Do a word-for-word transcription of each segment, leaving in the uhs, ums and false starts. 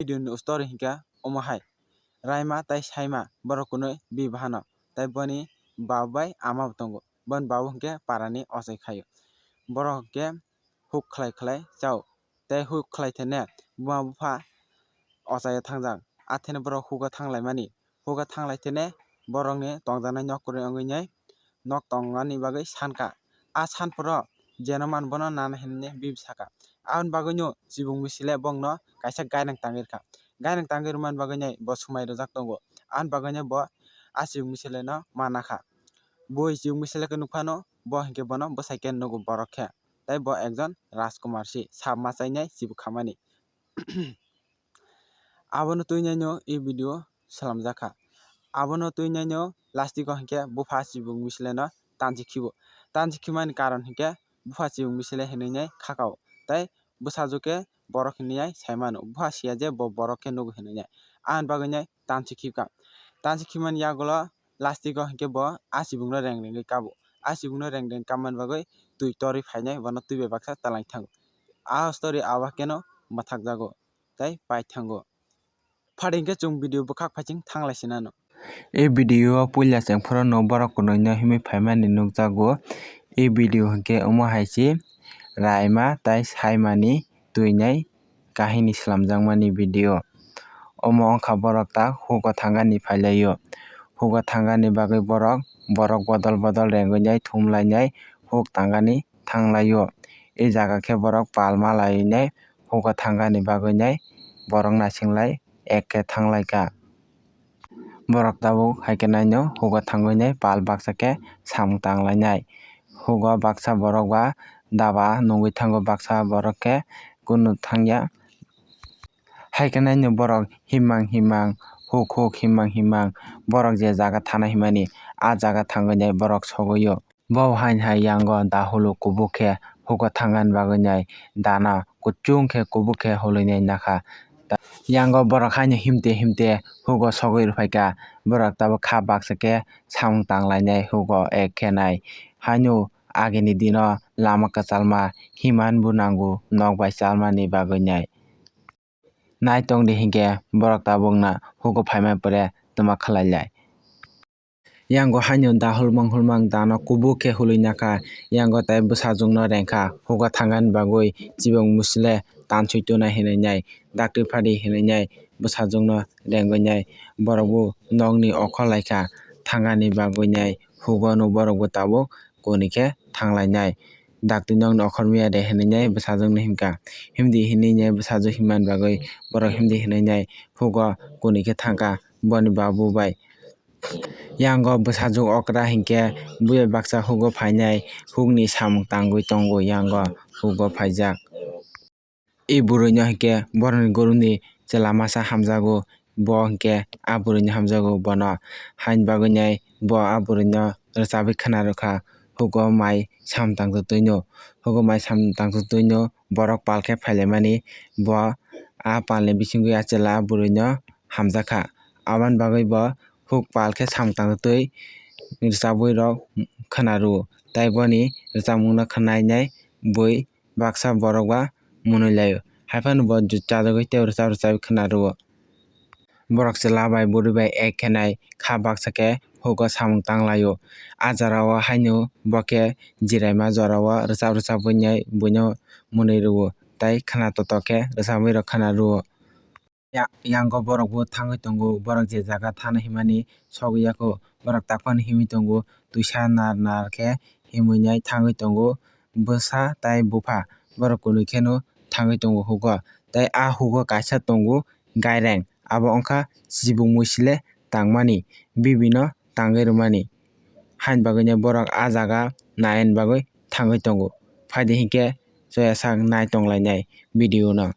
Video ni story hinkhe omo hai. Raima tai Saima borok kunui bi bahano. Tai boni babu bai ama bo tongo. Boni babu hinkhe parani ochai khaio. Borok hinkhe huk khlai khlai chao. Tai huk khlai thene buma bupha ochaio thangjak. Athene borok hugo thanglaimani. Hugo thanglai thene borokni tongjaknai nok kwrwi wngwi nai nok tongmani bagwi sankha. A sanphoro jeno man bono nana hinwi bibsakha. Aboni bagwino chibung misile bongno kaisa gaireng tangwi rwkha. Gaireng tangwi rwmani bagwino bo swmai rwjak tongo. Aboni bagwino bo a chibung misileno manakha. Bui chibung misile khe nukphano bo hinkhe bono bwsai khe nugo borok khe. Tai bo ekjon Rajkumar si sap machainai chibuk khamani. Abono twi naino e video swnamjakha. Abono twi naino lastiko hinkhe bupha chibung misileno tanchi khibo. Tanchi khimani karon hinkhe bupha chibung misile hinwi nai khakao. Tai bwsajwk khe borok hinwi nai saimano. Bupha siya je bo borok khe nugo hinwi nai. Aboni bagwi nai tanchi khibkha. Tanchi khimani yagulo lastiko hinkhe bo a chibungno reng rengwi kabo. A chibungno reng reng kabmani bagwi twi torwi phainai bono twi bai baksa twlangwi thango. A story abo kheno mwthakjago tei paithango. Phari hinkhe chwng video bwkhak phaiching thanglai sinano. E video o puila chwng phorono borok kwrwino himwi phaimani nukjago. E video hinkhe omo hai se Raima tai Saimani twinai kahini slamjakmani video. Omo wngkha borok tak hugo thangani phailaio. Hugo thangani bagwi borok, borok bodol bodol rengwi nai thumlainai huk tangani thanglaio. E jaga khe borok pal malainai hugo thangani bagwi nai borok naising lai ek khe thanglaikha. Borok tabuk hai khe naino hugo thangwi nai pal baksa khe samung tanglainai. Hugo baksa borok ba daba nungwi thango, baksa borok khe kunu thangya. Hai khe naino borok himang himang, huk huk himang himang, borok je jaga thana himani, a jaga thangwi nai borok sogwi o. Bo hain hai yango dahulu kubuk khe hugo thangani bagwi nai dana kuchung khe kubuk khe hulwi nai nakha. Yango borok haino himte himte hugo sogwi rwphaikha, borok tabuk kha baksa khe samung tanglainai hugo ek khe nai. Haino agini dino lama kwchalma himan bo nango nok bai chalmani bagwi nai. Nai tongdi hinkhe borok tabukna hugo phaimani pore twma khlai lai. Yango haino dahul manghul mang dano kubuk khe hulwi nakha. Yango tai bwsajwkno rengkha hugo thangani bagwi, chibung musle tanswi tonai hinwi nai, dakti phadi hinwi nai bwsajwkno rengwi nai. Borok bo nokni okhor laikha thangani bagwi nai, hugo no borok bo tabuk kuni khe thanglainai. Dakti nokni okhor maya de hinwi nai bwsajwkno hinkha. Himdi hinwi nai bwsajwk himmani bagwi borok himdi hinwi nai hugo kuni khe thangkha boni babu bai. Yango bwsajwk okra hinkhe buya baksa hugo phainai hukni samung tangwi tongo, yango hugo phaijak. I bwrwino hinkhe borokni guruni chwla masa hamjago, bo hinkhe a bwrwino hamjago bono. Haini bagwi nai bo a bwrwino rwchabwi khna rwkha, hugo mai samung tangtwtwino, hugo mai samung tangtwtwino borok pal khe phailaimani, bo a palni bisingwi a chwla a bwrwino hamjakha. Aboni bagwi bo huk pal khe samung tangtwtwi rwchabwi rok khna rwo, tai boni rwchapmungno khnainai bui baksa borok ba mwnwi laio. Haiphano bo chajagwi tei rwchap rwchap khna rwo. Borok chwla bai bwrwi bai ek khe nai kha baksa khe hugo samung tang laio. A jora o haino bo khe jiraima jora o rwchap rwchap wngnai buino mwnwi rwo tei khna totok khe rwchapwi rok khna rwo. Ya-, yango borok bo thangwi tongo, borok je jaga thana himani sogwi ya kho, borok takhwno himwi tongo, twisa nar nar khe himwi nai thangwi tongo, bwsa tai bupha borok kwnwi kheno thangwi tongo hugo, tei a hugo kaisa tongo gaireng, abo wngkha chibung mui sile tangmani, bibino tangwi rwmani, haini bagwino borok a jaga naina bagwi thangwi tongo, phaidi hinkhe choya sak nai tonglainai video no.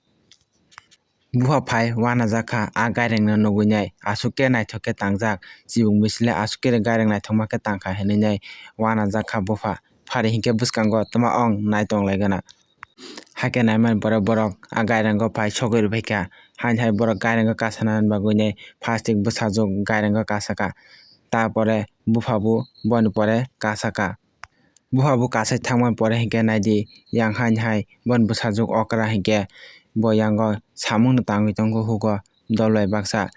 Bupha phai uanajak kha, a gairengno nugwi nai aswk khe naithok khe tangjak. Chibung bwsle aswk khe gaireng naithokma khe tangkha hinwi nai uanajak kha bupha. Phari hinkhe bwskango twma ong nai tonglaigwna. Hakhe naimani pore borok a gairengo phai sogwi rwbaikha. Haini hai borok gairengo kasanani bagwi nai plastic bwsajwk gairengo kasakha. Tapore bupha bo boni pore kasakha. Bupha bo kasai thangmani pore hinkhe naidi, yang haini hai boni bwsajwk okra hinkhe Bo yango samungno tangwi tongkha hugo dol bai baksa.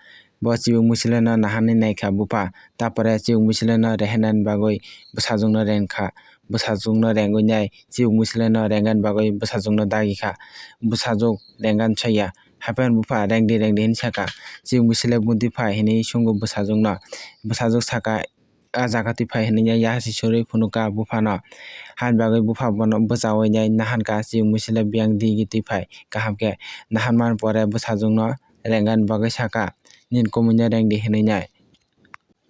Bo chibuk muisileno naharnai naikha bupha, tapore chibuk muisileno rehenani bagwi bwsajwkno rengkha. Bwsajwkno rengwi nai chibuk muisileno rengani bagwi bwsajwkno dagikha. Bwsajwk rengani soya. Haiphano bupha rengdi rengdi hinwi sakha. Chibuk muisile bundi phai hinwi sungo bwsajwkno. Bwsajwk sakha, "A jaga twi phai," hinwi ya hasi surwi phunukha buphano. Haini bagwi bupha bono bwchawi nai naharkha, chibuk muisile biyang digi twi phai kaham khe. Naharmani pore bwsajwkno rengani bagwi sakha, "Nini kumuino rengdi," hinwi nai.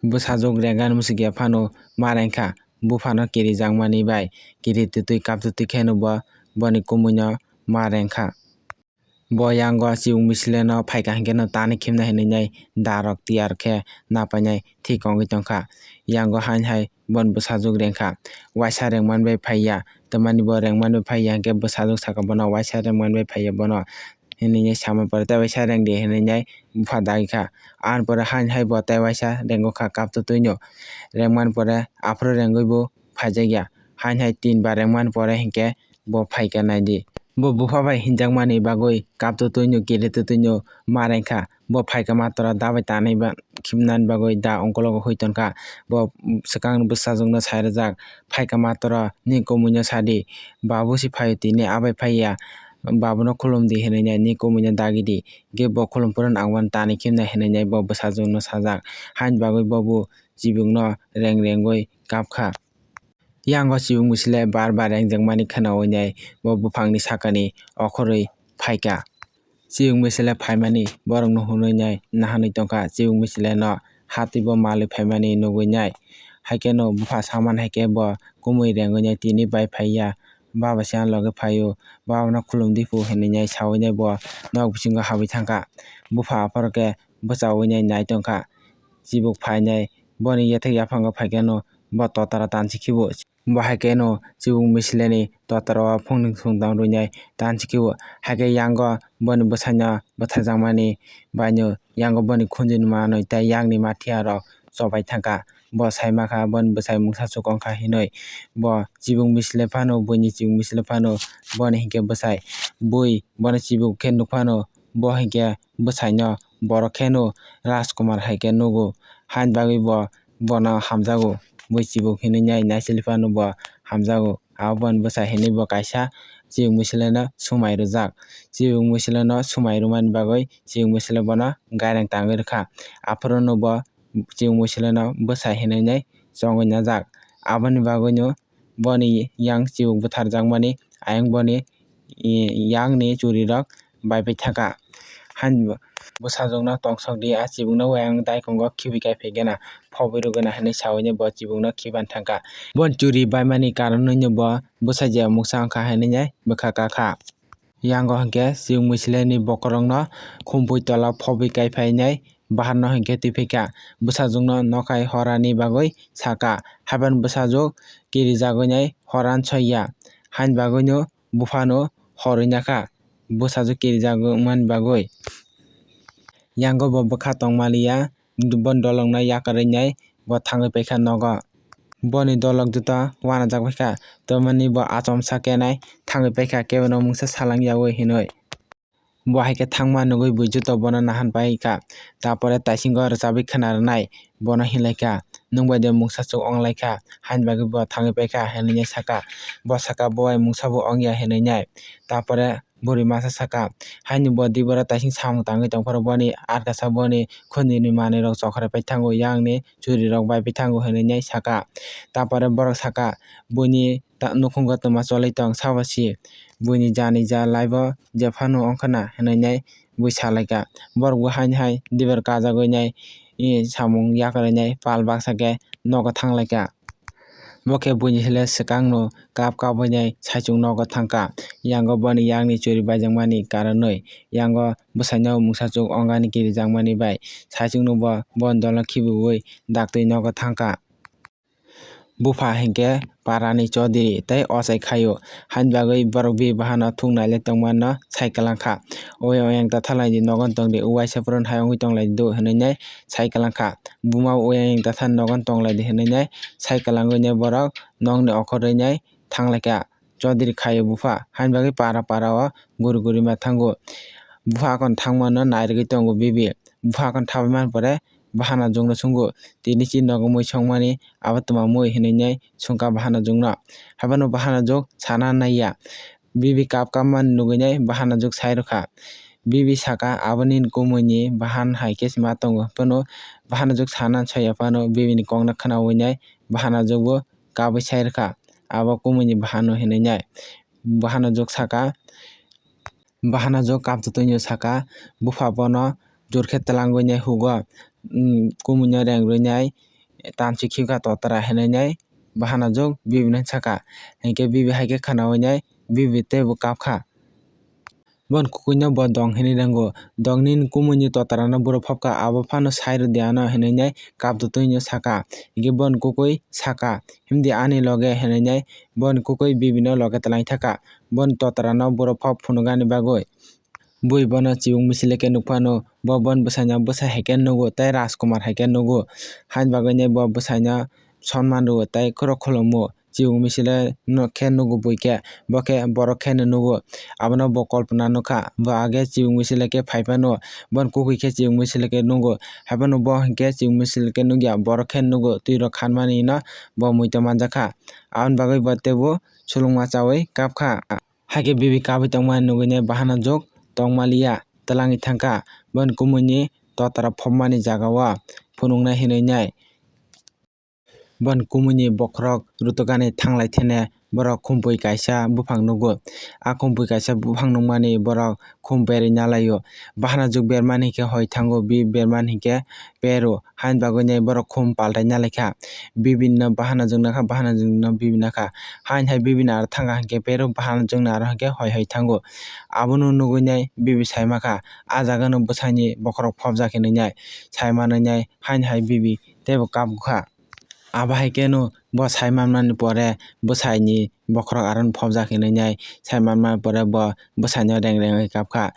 Bwsajwk rengani muchukya phano ma rengkha, buphano kirijakmani bai kiri twtwi kap twtwi kheno bo boni kumuino ma rengkha. Bo yango chibuk muisileno phaikha hinkhe no tani khimna hinwi nai darok tiyar khe napainai thik wngwi tongkha. Yango hain hai boni bwsajwk rengkha, waisa rengmani bai phaiya, tamani bo rengmani bai phaiya hinkhe bwsajwk sakha bono waisa rengmani bai phaiya bono hinwi nai sama pore tei waisa rengdi hinwi nai bupha dagikha. Ani pore hain hai bo tei waisa rengkha kap twtwino, rengmani pore aphuru rengwi bo phaijakya. Hain hai tin bar rengmani pore hinkhe bo phaikha naidi. Bo bupha bai hinjakmani bagwi kap twtwino kiri twtwino ma rengkha. Bo phaikha matwra dabai tanwi ba khibnani bagwi da ongkologo hui tonkha. Bo swkang bwsajwkno sai rwjak, "Phaikha matwra, nini kumuino sadi, babu se phaio tini abai phaiya, babuno khulumdi," hinwi nai nini kumuino dagidi. Hinkhe bo khulum phuru ang bono tani khibnai hinwi nai bo bwsajwkno sajak. Haini bagwi bo bo chibukno reng rengwi kapkha. Yango chibuk muisile bar bar rengjakmani khwnawi nai bo buphangni sakani okhorwi phaikha. Chibuk muisile phaimani borokno hwnwi nai naharnwi tongkha. Chibuk muisileno hatwi bo malwi phaimani nugwi nai. Haikhe no bupha saman haikhe bo kumui rengwi nai tini bai phaiya. Baba se ani loge phaio, babano khulumdi phu hinwi nai sawi nai bo nok bisingo habwi thangkha. Bupha aphuru khe bwchawi nai nai tongkha. Chibuk phainai boni yathek yaphango phaikhe no bo totaro tansi khibo. Bo hai khe no chibuk muisileni totaro o phungni sungtang rwinai tansi khibo. Hai khe yango boni bwsaino bwtharjakmani baino yango boni khunjwini manwi tei yakni mathiya rok chobai thangkha. Bo sai makha boni bwsai mungsa chukong kha hinwi. Bo chibuk muisile phano, buini chibuk muisile phano boni hinkhe bwsai. Bui bono chibuk khe nukphano, bo hinkhe bwsaino borok kheno Rajkumar hai khe nugo. Haini bagwi bo bono hamjago. Bui chibuk hinwi nai naisili phano bo hamjago. Abo boni bwsai hinwi bo kaisa chibuk muisileno swmai rwjak. Chibuk muisileno swmai rwmani bagwi chibuk muisile bono gairang tangwi rwkha. Aphuru no bo chibuk muisileno bwsai hinwi nai chongwi najak. Aboni bagwino boni yang chibuk bwtharjakmani ayang boni, i, yangni churirok baipai thangkha. Haini bo bwsajwkno tongsokdi, a chibukno ayang daikongo khibi kai phaigena, phobwi rwgena hinwi sawi bo chibukno khiban thangkha. Boni churi baimani karonwino bo bwsajya mungsa wngkha hinwi bwkha kakha. Yango hinkhe chibuk muisileni bokorokno khumpui tola phobwi kai phainai baharno hinkhe twi phaikha. Bwsajwkno nokhai horani bagwi sakha, haibani bwsajwk kirijagwinai horan soiya. Haini bagwino buphano horwi nakha bwsajwk kirijagwmani bagwi. Yango bo bwkha tongmaliya, boni dolokno yakarwi nai bo thangwi paikha nogo. Boni dolok juta uanajak paikha, tamoni bo achomsa kenai thangwi paikha kebono mungsa salang yaui hinwi. Bo hai khe thangma nugwi bui juta bono nahan paikha, tapore taisingo rwchabwi khna rwnai bono hinlaikha, "Nwng bai de mungsa chuk onglaikha, haini bagwi bo thangwi paikha," hinwi nai sakha. Bo sakha, "Bo bai mungsa bo ongya," hinwi nai. Tapore bwrwi masa sakha, "Haini bo diboro taising samung tangwi tongphuru boni arkasa boni khunjwini manwirok chokrai pai thango, yangni churirok bai pai thango," hinwi nai sakha. Tapore borok sakha, "Buini ta-, nukhungo twma cholwi tong, sabo si buini jani ja laibo jephanu ongkhana," hinwi nai bui salaikha. Borok bo haini hai dibor kajagwi nai, i, samung yakarwi nai pal baksa khe nogo thanglaikha. Bo khe buini hile swkangno kap kap bai nai saichung nogo thangkha. Yango boni yakni churi baijakmani karonwi yango bwsaino mungsachuk ongani kirijakmani bai saichungno bo boni dolno khibiui daktwi nogo thangkha. Bupha hinkhe parani chodri tei ochai khaio, haini bagwi borok bini bahano thung nailai tongmano sai kwlangkha. Oyang oyang ta thalaidi nogon tongdi, uaisa phuru hai wngwi tonglaidi do hinwi nai sai kwlangkha. Buma oyang oyang ta thani nogon tonglaidi hinwi nai sai kwlangwi nai borok nokni okhorwi nai thanglaikha. Todiri khaio bupha, haini bagwi para para o guri guri ma thango. Bupha akhon thangmano nairigwi tongo bibi. Bupha akhon thabai man pore bahanajwkno swngo, "Tini chini nogo mui songmani abo twma mui?" hinwi nai swngkha bahanajwkno. Haiphano bahanajwk sana naiya. Bibi kap kap mani nugwi nai bahanajwk sai rwkha. Bibi saka, "Abo nini kumuini bahan hai khe se ma tongo." Haiphano bahanajwk sana soya phano bibini kokno khnaui nai bahanajwkbo kabui sai rwkha, "Abo kumuini bahano," hinwi nai. Bahanajwk saka, bahanajwk kaptwtwino saka, "Bupha bono jor khe twlangwi nai hugo, um, kumuino rengrwi nai tansi khibkha totra," hinwi nai bahanajwk bibino saka. Hinkhe bibi hai khe khnaui nai bibi teibo kapkha. Boni kukuino bo dong hinwi rengo. "Dong nini kumuini totrano buro phobkha, abo phano sai rwdi ano," hinwi nai kaptwtwino saka. Hinkhe boni kukui saka, "Himdi ani loge," hinwi nai boni kukui bibino loge twlangwi thaka. Boni totrano buro phob phunukgani bagwi. Bui bono chibuk misil khe nukphano, bo boni bwsaino bwsa hai khe nugo tei Rajkumar hai khe nugo. Haini bagwi nai bo bwsaino sonman rwo tei khorok khulumo. Chibuk misil no khe nugo bui khe, bo khe borok khe no nugo. Abono bo kolpona nukha. Bo age chibuk misil khe phai phano, boni kukui khe chibuk misil khe nugo. Haiphano bo hinkhe chibuk misil khe nukya, borok khe nugo. Twi rok khanmani no bo muitu manjakha. Aboni bagwi bo teibo sulungma chaui kapkha. Hai khe bibi kabui tongmani nugwi nai bahanajwk tongmaliya, twlangwi thangkha. Boni kumuini totra phobmani jagao phunuknai hinwi nai. Boni kumuini bokhorok rutugani thanglai thene borok khumpui kaisa buphang nugo. A khumpui kaisa buphang nukmani borok khum berwi nalaio. Bahanajwk bermani hinkhe hoi thango, bi bermani hinkhe pero. Haini bagwi nai borok khum paltai nalaikha. Bibinno bahanajwk nakha, bahanajwkno bibi nakha. Haini hai bibini aro thangkha hinkhe pero, bahanajwkni aro hinkhe hoi hoi thango. Abono nugwi nai bibi saimakha. A jagano bwsaini bokhorok phobjak hinwi nai saimanwi nai haini hai bibi teibo kapkha. Abo hai kheno bo sai manmani pore bwsaini bokhorok aro phobjak hinwi nai sai manmani pore bo bwsaino reng rengwi kapkha.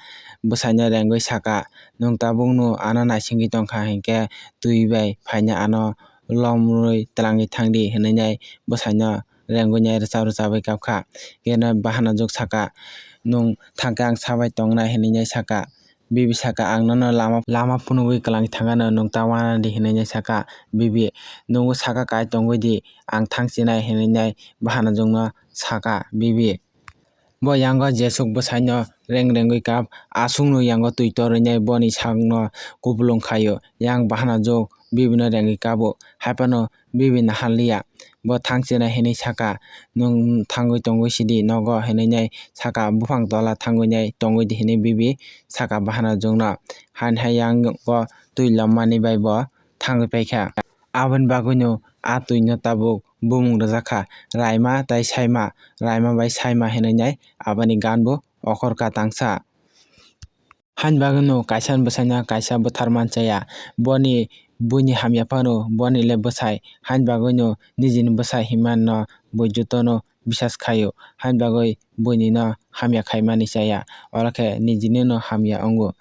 Bwsaino rengwi saka, "Nwng tabukno ano naisingwi tongkha hinkhe twi bai phaina ano lomwi twlangwi thangdi," hinwi nai bwsaino rengwi nai rwchap rwchapwi kapkha. Khe bahanajwk saka, "Nwng thangkhe ang sabai tongnai," hinwi nai saka. Bibi saka, "Ang nono lama, lama phunugwi kwlangwi thangano, nwng ta uanadi," hinwi nai saka bibi. "Nwngbo saka kai tongwi di, ang thangchinai," hinwi nai bahanajwkno saka bibi. Bo yango jesuk bwsaino reng rengwi kap, aswkno yango twi torwi nai boni sakno kupulung khaio. Yang bahanajwk bibino rengwi kabo, haiphano bibi naharliya. Bo thangchinai hinwi saka, "Nwng thangwi tongwi sidi nogo," hinwi nai saka, "Buphang tola thangwi nai tongwi di," hinwi bibi saka bahanajwkno. Haini hai yango twi lommani bai bo thangwi paikha. Aboni bagwino a twino tabuk bumung rwjakha Raima tei Saima, Raima bai Saima hinwi nai aboni ganbo okhorkha tangsa. Haini bagwino kaisa bwsaino kaisa bwthar manchaya. Boni buini hamya phano boni le bwsai. Haini bagwino nijini bwsai hinmano bo jotono bisas khaio. Haini bagwi buinino hamya khaimani chaya. Oro khe nijinino hamya wngo.